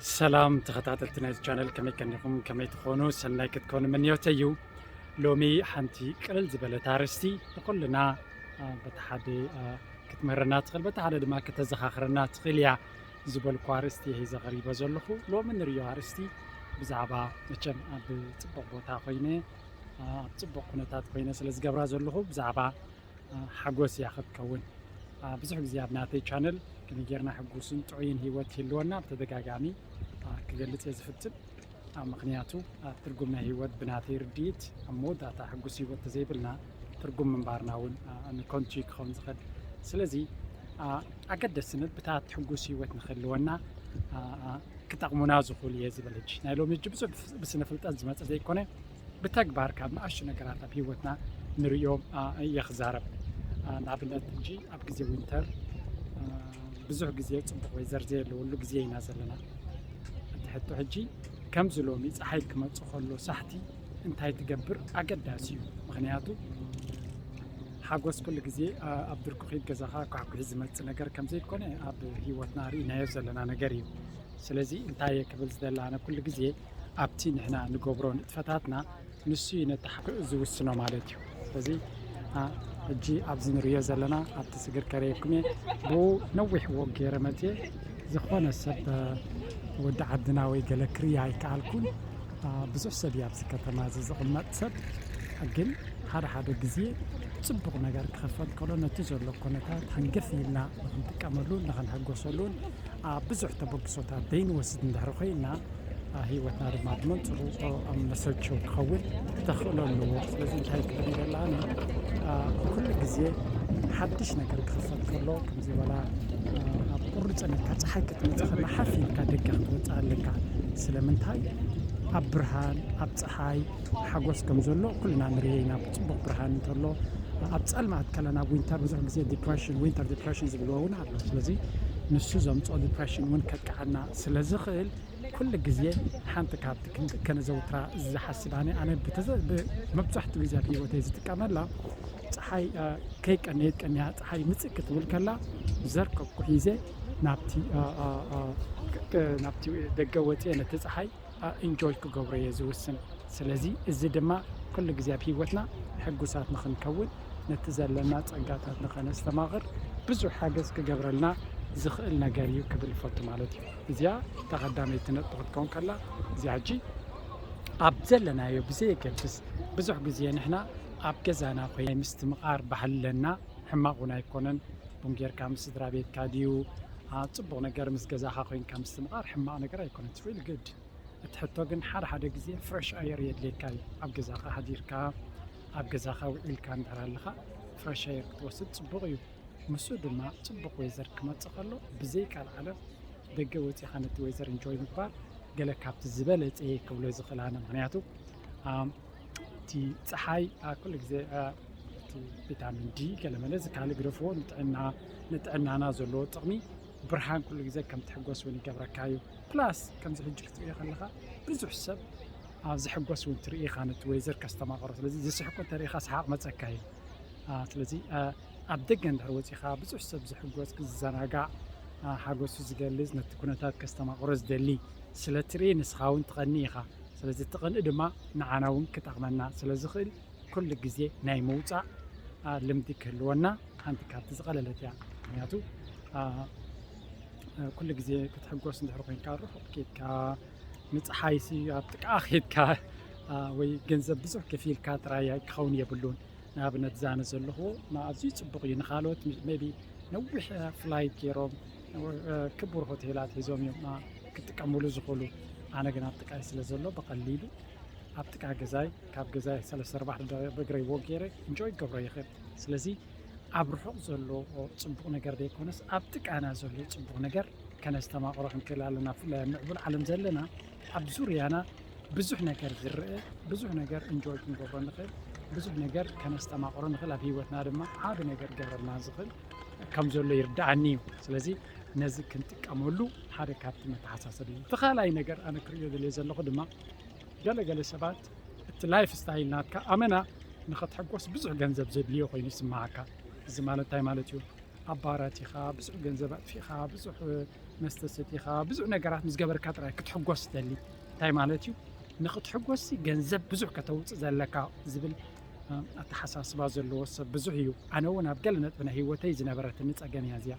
ሰላም ተኸታተልቲ ናይዚ ቻነል፣ ከመይ ቀኒኹም? ከመይ ትኾኑ? ሰናይ ክትኮኑ ምንዮተይ እዩ። ሎሚ ሓንቲ ቅልል ዝበለት ኣርእስቲ ንኹልና፣ አ፣ በቲ ሓደ፣ አ፣ ክትምህረና ትኽእል፣ በቲ ሓደ ድማ ከተዘኻኽረና ትኽእል እያ ዝበልኩ ኣርእስቲ እየ ሒዘ ቀሪበ ዘለኹ። ሎሚ ንርእዮ ኣርእስቲ ብዛዕባ፣ መቸም ኣብ ጽቡቕ ቦታ ኮይነ፣ አ፣ ኣብ ጽቡቕ ኩነታት ኮይነ ስለ ዝገብራ ዘለኹ ብዛዕባ አ፣ ሓጎስ እያ ክትከውን። አ፣ ብዙሕ ግዜ ኣብ ናተይ ቻነል ከመይ ጌርና ሕጉስን ጥዑይን ህይወት ይህልወና ብተደጋጋሚ፣ አ፣ ክገልጽ እየ ዝፍትን። አ፣ ምኽንያቱ፣ አ፣ ትርጉም ናይ ህይወት ብናተይ ርድኢት ኣብ መወዳእታ ሕጉስ ህይወት ተዘይብልና ትርጉም ምንባርና እውን፣ አ፣ ንከንቱ እዩ ክኸውን ዝኽእል። ስለዚ፣ አ፣ ኣገደስቲ ነጥብታት ሕጉስ ህይወት ንክህልወና፣ አ፣ አ፣ ክጠቕሙና ዝኽእሉ እየ ዝብል። ሕጂ ናይ ሎሚ ሕጂ ብዙሕ ብስነ ፍልጠት ዝመጸ ዘይኮነ፣ ብተግባር ካብ ንኣሽቱ ነገራት ኣብ ህይወትና ንርእዮም፣ አ፣ እየ ክዛረብ። አ፣ ንኣብነት ሕጂ ኣብ ግዜ ዊንተር፣ አ፣ ብዙሕ ግዜ ጽቡቕ ወይዘር ዘየለወሉ ግዜ ኢና ዘለና። እቲ ሕቶ ሕጂ ከምዚ ሎሚ ጸሓይ ክመጽእ ከሎ ሳሕቲ እንታይ ትገብር ኣገዳሲ እዩ። ምኽንያቱ ሓጎስ ኩሉ ግዜ፣ አ፣ ኣብ ድርኩ ኺድ ገዛኻ ኳሕኩሒ ዝመጽእ ነገር ከም ዘይኮነ ኣብ ህይወትና ርኢናዮ ዘለና ነገር እዩ። ስለዚ እንታይ እየ ክብል ዝደሊ ኣነ፣ ኩሉ ግዜ ኣብቲ ንሕና ንገብሮ ንጥፈታትና ንሱ እዩ ነቲ ሓ-፣ ዝውስኖ ማለት እዩ። ስለዚ፣ አ፣ ሕጂ ኣብዚ ንርእዮ ዘለና ኣብቲ ስግር ከርእየኩም እየ። ብኡ ነዊሕ ወክ ገይረ መጽየ። ዝኾነ ሰብ፣ አ፣ ወዲ ዓድና ወይ ገለ ክርእያ ኣይከኣልኩን። አ፣ ብዙሕ ሰብ እዩ ኣብዚ ከተማ እዚ ዝቕመጥ ሰብ። ግን ሓደ ሓደ ግዜ ጽቡቕ ነገር ክኸፈት ከሎ ነቲ ዘሎ ኩነታት ሃንገፍ ኢልና ንኽንጥቀመሉን ንኽንሕጎሰሉን፣ አ፣ ብዙሕ ተበግሶታት ዘይንወስድ እንድሕር ኮይና፣ አ፣ ህይወትና ድማ ብመንጽሩ፣ ኦ፣ ኣብ መሰልቸው ክኸውን ተኽእሎ ኣለዎ። ስለዚ እንታይ ክብል ይደሊ ኣነ፣ አ፣ ኩሉ ግዜ ሓድሽ ነገር ክኸፈት ከሎ ከምዚ በላ፣ አ፣ ኣብ ቁርጽ ኢልካ ጸሓይ ክትመጽእ ከላ ሓፍ ኢልካ ደገ ክትወጽእ ኣለካ። ስለምንታይ? ኣብ ብርሃን፣ ኣብ ጸሓይ ሓጎስ ከም ዘሎ ኩልና ንርእዮ ኢና። ብጽቡቕ ብርሃን እንተሎ፣ ኣብ ጸልማት ከለና፣ ኣብ ዊንተር ብዙሕ ግዜ ዲፕሬሽን፣ ዊንተር ዲፕሬሽን ዝብልዎ እውን ኣሎ። ስለዚ ንሱ ዘምጽኦ ዲፕሬሽን እውን ከጥቅዓና ስለ ዝኽእል፣ ኩሉ ግዜ ሓንቲ ካብቲ ክን-፣ ከነዘውትራ ዝሓስብ ኣነ፣ ኣነ ብተዘ-፣ ብ-፣ መብዛሕትኡ ግዜ ኣብ ህይወተይ ዝጥቀመላ፣ ጸሓይ፣ አ፣ ከይቀነየት ቀኒያ ጸሓይ ምጽእ ክትብል ከላ፣ ዘርከብኩ ሒዘ ናብቲ፣ አ፣ አ፣ አ፣ ክ-፣ ክ-፣ ናብቲ ደገ ወጽየ ነቲ ጸሓይ፣ አ፣ ኢንጆይ ክገብሮ እየ ዝውስን። ስለዚ እዚ ድማ ኩሉ ግዜ ኣብ ህይወትና ሕጉሳት ንኽንከውን፣ ነቲ ዘለና ጸጋታት ንኸነስተማቕር ብዙሕ ሓገዝ ክገብረልና ዝኽእል ነገር እዩ ክብል ይፈቱ ማለት እዩ። እዚኣ እታ ቀዳመይቲ ነጥቢ ክትከውን ከላ፣ እዚኣ ሕጂ ኣብ ዘለናዮ ብዘየገድስ፣ ብዙሕ ግዜ ንሕና ኣብ ገዛና ኮይና ምስትምቓር ባህሊ ኣለና። ሕማቕ እውን ኣይኮነን። ቡን ጌርካ ምስ ስድራ ቤትካ ድዩ፣ አ፣ ጽቡቕ ነገር ምስ ገዛኻ ኮይንካ ምስትምቓር ሕማቕ ነገር ኣይኮነን። It's really good። እቲ ሕቶ ግን ሓደ ሓደ ግዜ ፍረሽ ኣየር የድልየካ እዩ። ኣብ ገዛኻ ሓዲርካ፣ ኣብ ገዛኻ ውዒልካ እንድሕር ኣለኻ፣ ፍረሽ ኣየር ክትወስድ ጽቡቕ እዩ። ምስኡ ድማ ጽቡቕ ወይዘር ክመጽእ ከሎ፣ ብዘይ ካልዓለም ደገ ወጺኻ ነቲ ወይዘር ኢንጆይ ምግባር ገለ ካብቲ ዝበለጸ እየ ክብሎ ዝኽእል ኣነ። ምኽንያቱ፣ ኣም፣ እቲ ጸሓይ፣ አ፣ ኩሉ ግዜ፣ አ፣ እቲ ቪታሚን ዲ ገለ መለ እዚ ካልእ ግደፍዎ፣ ንጥዕና፣ ንጥዕናና ዘለዎ ጥቕሚ፣ ብርሃን ኩሉ ግዜ ከም ትሕጎስ እውን ይገብረካ እዩ። ፕላስ ከምዚ ሕጂ ክትርእዮ ከለኻ ብዙሕ ሰብ ኣብ ዝሕጎስ እውን ትርኢ ኢኻ ነቲ ወይዘር ከስተማቕሮ። ስለዚ ዝስሕቁ እንተርኢኻ ሰሓቕ መጸካ እዩ። አ፣ ስለዚ፣ አ፣ ኣብ ደገ እንድሕር ወጺኻ ብዙሕ ሰብ ዝሕጎስ፣ ዝዘናጋዕ፣ አ፣ ሓጎሱ ዝገልጽ፣ ነቲ ኩነታት ከስተማቕሮ ዝደሊ ስለ ትርኢ ንስኻ እውን ትቐንእ ኢኻ። ስለዚ እቲ ቅንኢ ድማ ንዓና እውን ክጠቕመና ስለ ዝኽእል ኩሉ ግዜ ናይ ምውጻእ፣ አ፣ ልምዲ ክህልወና ሓንቲ ካብቲ ዝቐለለት እያ። ምኽንያቱ፣ አ፣ አ፣ ኩሉ ግዜ ክትሕጎስ እንድሕር ኮይንካ ርሑቕ ኬድካ ንጸሓይሲ ኣብ ጥቃ ኬድካ፣ አ፣ ወይ ገንዘብ ብዙሕ ከፊልካ ጥራይ ክኸውን የብሉን። ንኣብነት እዛ ኣነ ዘለኹዎ ማ-፣ ኣዝዩ ጽቡቕ እዩ። ንኻልኦት ም-፣ maybe ነዊሕ፣ አ፣ ፍላይት ገይሮም፣ አ፣ ክቡር ሆቴላት ሒዞም እዮም፣ አ፣ ክጥቀሙሉ ዝኽእሉ። ኣነ ግን ኣብ ጥቃይ ስለ ዘሎ ብቐሊሉ ኣብ ጥቃ ገዛይ፣ ካብ ገዛይ ሰለስተ ኣርባዕተ ደቂቕ ብእግረይ ዎክ ገይረ ኢንጆይ ክገብሮ ይኽእል። ስለዚ ኣብ ርሑቕ ዘሎ ጽቡቕ ነገር ዘይኮነስ ኣብ ጥቃና ዘሎ ጽቡቕ ነገር ከነስተማቕሮ ክንክእል ኣለና። ብፍላይ ኣብ ምዕቡል ዓለም ዘለና ኣብ ዙርያና ብዙሕ ነገር ዝረአ፣ ብዙሕ ነገር ኢንጆይ ክንገብሮ ንኽእል፣ ብዙሕ ነገር ከነስተማቕሮ ንኽእል፣ ኣብ ህይወትና ድማ ዓቢ ነገር ክገብረልና ዝኽእል ከም ዘሎ ይርድኣኒ እዩ። ስለዚ ነዚ ክንጥቀመሉ ሓደ ካብቲ መተሓሳሰቢ እዩ። እቲ ካልኣይ ነገር ኣነ ክርእዮ ደልየ ዘለኹ ድማ ገለ ገለ ሰባት እቲ ላይፍ ስታይል ናትካ ኣመና ንኸትሕጎስ ብዙሕ ገንዘብ ዘድልዮ ኮይኑ ይስምዓካ። እዚ ማለት እንታይ ማለት እዩ? ኣብ ባራት ኢኻ፣ ብዙሕ ገንዘብ ኣጥፊእኻ፣ ብዙሕ፣ እ፣ መስተ ሰቲኻ ብዙሕ ነገራት ምስ ገበርካ ጥራይ ክትሕጎስ ትደሊ። እንታይ ማለት እዩ? ንክትሕጎስ ገንዘብ ብዙሕ ከተውፅእ ዘለካ ዝብል ኣተሓሳስባ ዘለዎ ሰብ ብዙሕ እዩ። ኣነ እውን ኣብ ገለ ነጥቢ ናይ ህይወተይ ዝነበረትኒ ፀገም እያ እዚኣ።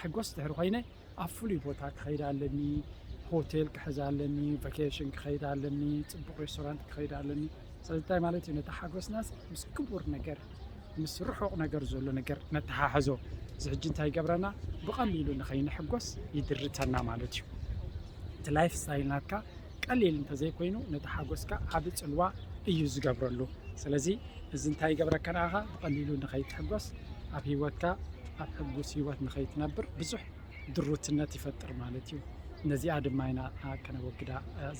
ሕጎስ ድሕሪ ኮይነ ኣብ ፍሉይ ቦታ ክኸይድ ኣለኒ፣ ሆቴል ክሕዝ ኣለኒ፣ ቫኬሽን ክኸይድ ኣለኒ፣ ፅቡቕ ሬስቶራንት ክኸይድ ኣለኒ። ስለዚ እንታይ ማለት እዩ? ነቲ ሓጎስናስ ምስ ክቡር ነገር፣ ምስ ርሑቕ ነገር ዘሎ ነገር ነተሓሕዞ። እዚ ሕጂ እንታይ ይገብረና? ብቐሊሉ ንኸይንሕጎስ ይድርተና ማለት እዩ። እቲ ላይፍ ስታይል ናትካ ቀሊል እንተዘይኮይኑ ነቲ ሓጎስካ ዓቢ ጽልዋ እዩ ዝገብረሉ። ስለዚ እዚ እንታይ ይገብረካ ንዓኻ? ብቐሊሉ ንኸይትሕጎስ፣ ኣብ ህይወትካ ኣብ ሕጉስ ህይወት ንኸይትነብር ብዙሕ ድሩትነት ይፈጥር ማለት እዩ። ነዚኣ ድማ ኢና ከነወግዳ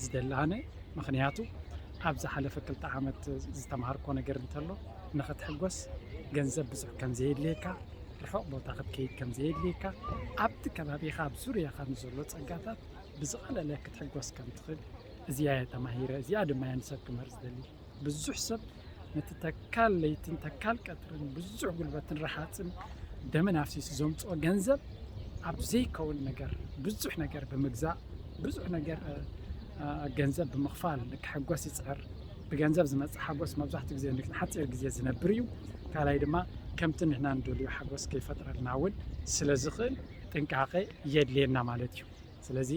ዝደሊ ኣነ። ምኽንያቱ ኣብ ዝሓለፈ ክልተ ዓመት ዝተምሃርኮ ነገር እንተሎ፣ ንኽትሕጎስ ገንዘብ ብዙሕ ከም ዘየድልየካ፣ ርሑቕ ቦታ ክትከይድ ከም ዘየድልየካ፣ ኣብቲ ከባቢኻ ኣብ ዙርያኻ ንዘሎ ጸጋታት ብዝቐለለ ክትሕጎስ ከም ትኽእል እዚኣ እየ ተማሂረ። እዚኣ ድማ እየ ንሰብ ክምህር ዝደሊ። ብዙሕ ሰብ ነቲ ተካል ለይትን ተካል ቀትርን ብዙሕ ጉልበትን ረሃጽን ደምን ኣፍሲሱ ዘምጽኦ ገንዘብ ኣብ ዘይከውን ነገር፣ ብዙሕ ነገር ብምግዛእ፣ ብዙሕ ነገር ገንዘብ ብምኽፋል ንክሕጎስ ይጽዕር። ብገንዘብ ዝመጽእ ሓጎስ መብዛሕትኡ ግዜ ንሓጺር ግዜ ዝነብር እዩ። ካልኣይ ድማ ከምቲ ንሕና ንደልዮ ሓጎስ ከይፈጥረልና እውን ስለ ዝኽእል ጥንቃቐ የድልየና ማለት እዩ። ስለዚ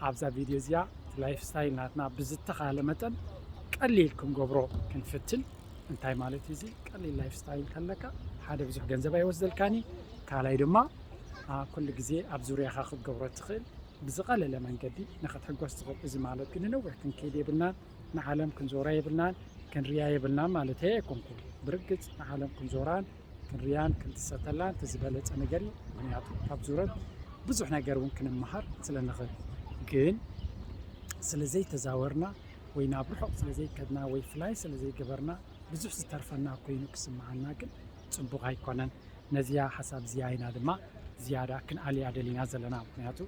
ኣብዛ ቪድዮ እዚኣ ላይፍ ስታይል ናትና ብዝተኻለ መጠን ቀሊል ክንገብሮ ክንፍትን። እንታይ ማለት እዩ እዚ? ቀሊል ላይፍ ስታይል ከለካ ሓደ ብዙሕ ገንዘብ ኣይወስደልካኒ፣ ካልኣይ ድማ ኩሉ ግዜ ኣብ ዙርያኻ ክትገብሮ ትኽእል ብዝቐለለ መንገዲ ንኽትሕጎስ ትኽእል። እዚ ማለት ግን ንነዊሕ ክንከይድ የብልናን፣ ንዓለም ክንዞራ የብልናን፣ ክንርያ የብልናን ማለት ኣይኮንኩን። ብርግጽ ንዓለም ክንዞራን ክንርያን ክንትሰተላን እቲ ዝበለጸ ነገር እዩ። ምክንያቱ ካብ ዙረት ብዙሕ ነገር እውን ክንመሃር ስለ ንኽእል። ግን ስለ ዘይተዛወርና ወይ ናብ ርሑቕ ስለ ዘይከድና ወይ ፍላይ ስለ ዘይገበርና ብዙሕ ዝተርፈና ኮይኑ ክስምዓና ግን ጽቡቕ ኣይኮነን። ነዚኣ ሓሳብ እዚኣ ኢና ድማ ዝያዳ ክንኣልያ ደሊና ዘለና። ምክንያቱ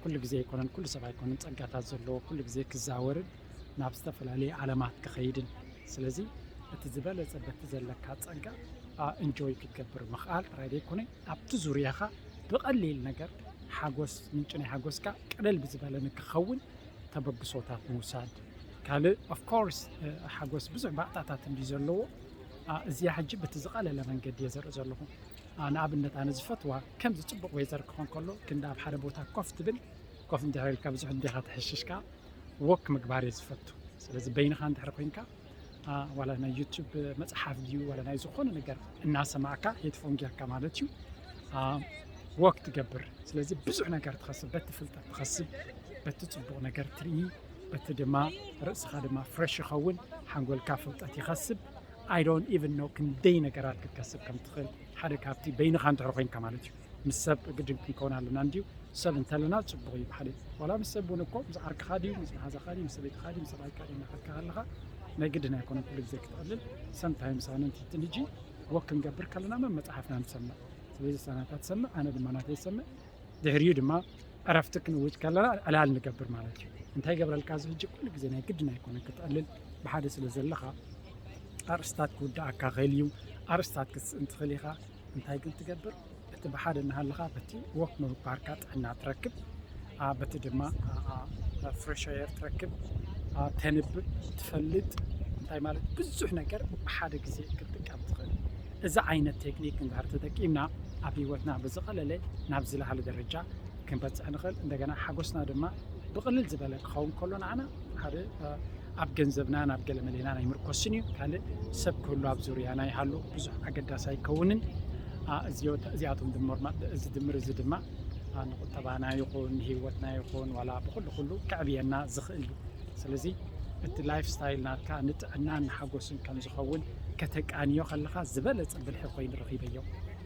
ኩሉ ግዜ ኣይኮነን፣ ኩሉ ሰብ ኣይኮነን ጸጋታት ዘለዎ ኩሉ ግዜ ክዛወርን ናብ ዝተፈላለየ ዓለማት ክኸይድን። ስለዚ እቲ ዝበለጸ በቲ ዘለካ ጸጋ እንጆይ ክትገብር ምኽኣል ጥራይ ዘይኮነ ኣብቲ ዙርያኻ ብቐሊል ነገር ሓጎስ፣ ምንጪ ናይ ሓጎስካ ቀለል ብዝበለ ንክኸውን ተበግሶታት ምውሳድ። ካልእ ኦፍኮርስ ሓጎስ ብዙሕ ባእታታት እንዲ ዘለዎ እዚኣ ሕጂ በቲ ዝቐለለ መንገዲ እየ ዘርኢ ዘለኹ። ንኣብነት ኣነ ዝፈትዋ ከምዚ ጽቡቕ ዌዘር ክኾን ከሎ ክንዲ ኣብ ሓደ ቦታ ኮፍ ትብል፣ ኮፍ እንድሕር ኢልካ ብዙሕ እንዲኻ ተሕሽሽካ ወክ ምግባር እየ ዝፈቱ። ስለዚ በይንኻ እንድሕር ኮይንካ ዋላ ናይ ዩቱብ መጽሓፍ ድዩ ዋላ ናይ ዝኾነ ነገር እናሰማዕካ ሄድፎን ጌርካ ማለት እዩ ወክ ትገብር። ስለዚ ብዙሕ ነገር ትኸስብ፣ በቲ ፍልጠት ትኸስብ፣ በቲ ጽቡቕ ነገር ትርኢ፣ በቲ ድማ ርእስኻ ድማ ፍሬሽ ይኸውን፣ ሓንጎልካ ፍልጠት ይኸስብ። I don't even know ክንደይ ነገራት ክትከስብ ከም ትኽእል ሓደ ካብቲ በይንኻ እንድሕር ኮይንካ ማለት እዩ። ምስ ሰብ ግድን ክንከውን ኣለና እንድዩ። ሰብ እንተለና ጽቡቕ እዩ ብሓደ። ዋላ ምስ ሰብ እውን እኮ ምስ ዓርክኻ ድዩ፣ ምስ መሓዛኻ ድዩ፣ ምስ ሰበይትኻ ድዩ፣ ምስ ሰብኣይካ ድዩ እናኸድካ ከለኻ ናይ ግድን ኣይኮነን ኩሉ ግዜ ክትዕልል። ሰምታይምስ ኣነ እንትትን ሕጂ ወክ ክንገብር ከለና መን መጽሓፍና ንሰምዕ። ስለዚ እሳ ናታ ትሰምዕ፣ ኣነ ድማ ናተይ ይሰምዕ። ድሕሪኡ ድማ ዕረፍቲ ክንውጅ ከለና ዕላል ንገብር ማለት እዩ። እንታይ ይገብረልካ እዚ ሕጂ ኩሉ ግዜ ናይ ግድን ኣይኮነን ክትዕልል ብሓደ ስለ ዘለኻ ኣርእስታት ክውድኣካ ይኽእል እዩ። ኣርእስታት ክትስእን ትኽእል ኢኻ። እንታይ ግን ትገብር? እቲ ብሓደ እናሃለኻ በቲ ወክ ምግባርካ ጥዕና ትረክብ፣ በቲ ድማ ፍሬሽ ኤር ትረክብ፣ ተንብብ፣ ትፈልጥ። እንታይ ማለት ብዙሕ ነገር ብሓደ ግዜ ክትጥቀም ትኽእል። እዚ ዓይነት ቴክኒክ እንድሕር ተጠቂምና ኣብ ህይወትና ብዝቐለለ ናብ ዝለዓለ ደረጃ ክንበፅሕ ንኽእል። እንደገና ሓጎስና ድማ ብቕልል ዝበለ ክኸውን ከሎ ንዓና ሓደ ኣብ ገንዘብና ናብ ገለ መሌና ኣይምርኮስን እዩ። ካልእ ሰብ ክህሉ ኣብ ዙርያና ይሃሉ ብዙሕ ኣገዳሲ ኣይከውንን። እዚኣቶም ድምር እዚ ድምር እዚ ድማ ንቁጠባና ይኹን ንህይወትና ይኹን ዋላ ብኩሉ ኩሉ ከዕብየና ዝኽእል እዩ። ስለዚ እቲ ላይፍ ስታይል ናትካ ንጥዕናን ንሓጎስን ከም ዝኸውን ከተቃንዮ ከለኻ ዝበለጸ ብልሒ ኮይኑ ረኺበዮ።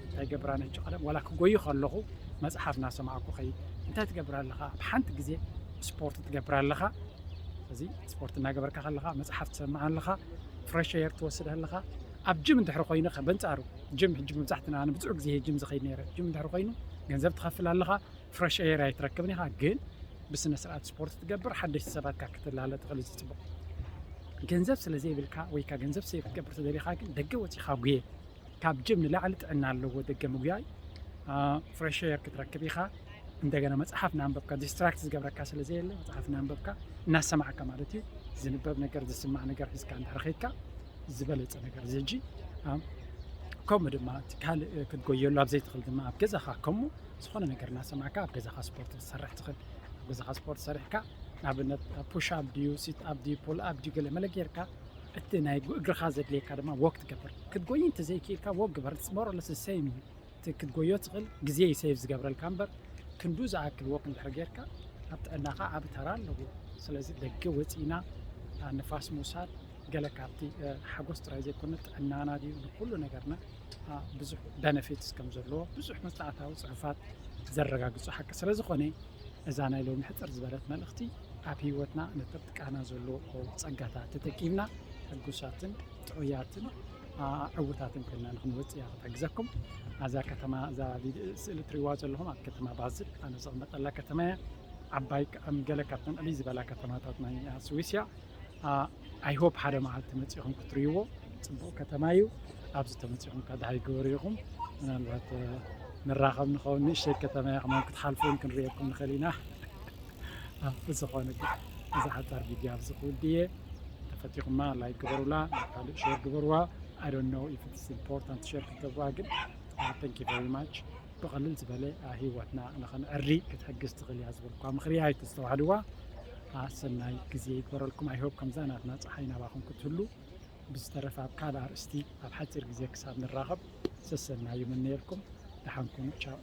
እንታይ ገብር ኣነ ሕጂ ቀደም ዋላ ክጎዩ ከለኹ መጽሓፍ እናሰማዕኩ ኸይድ። እንታይ ትገብር ኣለኻ? ኣብ ሓንቲ ግዜ ስፖርት ትገብር ኣለኻ። እዚ ስፖርት እናገበርካ ከለኻ መጽሓፍ ትሰምዕ ኣለኻ፣ ፍሬሽ ኤር ትወስድ ኣለኻ። ኣብ ጅም እንድሕር ኮይኑ ከ በንጻሩ ጅም ሕጂ መብዛሕትና ኣነ ብዙሕ ግዜ ጅም ዝኸይድ ነይረ። ጅም እንድሕር ኮይኑ ገንዘብ ትኸፍል ኣለኻ፣ ፍሬሽ ኤር ኣይትረክብን ኢኻ፣ ግን ብስነ ስርዓት ስፖርት ትገብር ሓደሽቲ ሰባት ካ ክትላለ ትኽእል እዚ ጽቡቕ። ገንዘብ ስለ ዘይብልካ ወይ ካ ገንዘብ ሰይ ክትገብር ተደሊኻ ግን ደገ ወጺኻ ጉየ። ካብ ጅም ንላዕሊ ጥዕና ኣለዎ ደገ ምጉያይ። ፍሬሽ ኤር ክትረክብ ኢኻ። እንደገና መፅሓፍ እናንበብካ ዲስትራክት ዝገብረካ ስለ ዘየለ፣ መፅሓፍ እናንበብካ እናሰማዕካ ማለት እዩ። ዝንበብ ነገር ዝስማዕ ነገር ሒዝካ እንድሕር ኸይድካ ዝበለፀ ነገር እዚ ሕጂ። ከምኡ ድማ ካልእ ክትጎየሉ ኣብ ዘይትኽእል ድማ ኣብ ገዛኻ ከምኡ ዝኾነ ነገር እናሰማዕካ ኣብ ገዛኻ ስፖርት ክትሰርሕ ትኽእል። ኣብ ገዛኻ ስፖርት ሰሪሕካ ንኣብነት ፑሽ ኣፕ ድዩ ሲት ኣፕ ድዩ ፑል ኣፕ ድዩ ገለ መለ ጌርካ እቲ ናይ እግርኻ ዘድልየካ ድማ ወክ ትገብር። ክትጎይ እንተዘይክኢልካ ወክ ግበር። ሞሮለስ ሰይም እዩ። ክትጎዮ ትኽእል ግዜ እዩ ሴቭ ዝገብረልካ እምበር ክንዱ ዝኣክል ወክ እንድሕር ጌርካ ኣብ ጥዕናኻ ዓቢ ተራ ኣለዎ። ስለዚ ደገ ወፂእና ንፋስ ምውሳድ ገለ ካብቲ ሓጎስ ጥራይ ዘይኮነ ጥዕናና ድዩ ንኩሉ ነገርና ብዙሕ በነፊትስ ከም ዘለዎ ብዙሕ መፅናዕታዊ ፅሑፋት ዘረጋግፁ ሓቂ ስለ ዝኾነ እዛ ናይ ሎሚ ሕፅር ዝበለት መልእኽቲ ኣብ ህይወትና ነተጥቃና ዘሎ ፀጋታት ተጠቂምና ሕጉሳትን ጥዑያትን ዕውታትን ኮይና ንክንወፅእ እያ ክትሕግዘኩም። ኣዛ ከተማ እዛ ስእሊ ትሪዋ ዘለኹም ኣብ ከተማ ባዝል ኣነ ዝቕመጠላ ከተማ እያ። ዓባይ ገለ ካብተን ዕልይ ዝበላ ከተማታት ናይ ስዊስ እያ። ኣይሆፕ ሓደ መዓልቲ መፂኹም ክትሪዎ ፅቡቅ ከተማ እዩ። ኣብዚ ተመፂኹም ከ ደሃይ ግበሩ ኢኹም። ምናልባት ንራኸብ ንኸውን ንእሽተይ ከተማ እያ ከማን ክትሓልፉ እውን ክንሪኤኩም ንኽእል ኢና። ብዝኾነ ግን እዚ ሓፃር ቪድዮ ኣብዚ ክውድእ እየ። ተፈቲኹማ ላይክ ግበሩላ፣ ናብ ካልእ ሼር ግበሩዋ። I don't know if it's important ሼር ክትገብሩዋ ግን thank you very much። ብቐልል ዝበለ ህይወትና ንኸነዕሪ ክትሕግዝ ትኽእል እያ ዝበልኳ ምኽሪ ኣይተስተውዓልዋ። ሰናይ ግዜ ይግበረልኩም። I hope ከምዛ ናትና ፀሓይ ናባኹም ክትህሉ። ብዝተረፈ ኣብ ካልእ ኣርእስቲ ኣብ ሓፂር ግዜ ክሳብ ንራኸብ ሰሰናዩ ምነየልኩም። ደሓን ኩኑ። ቻው።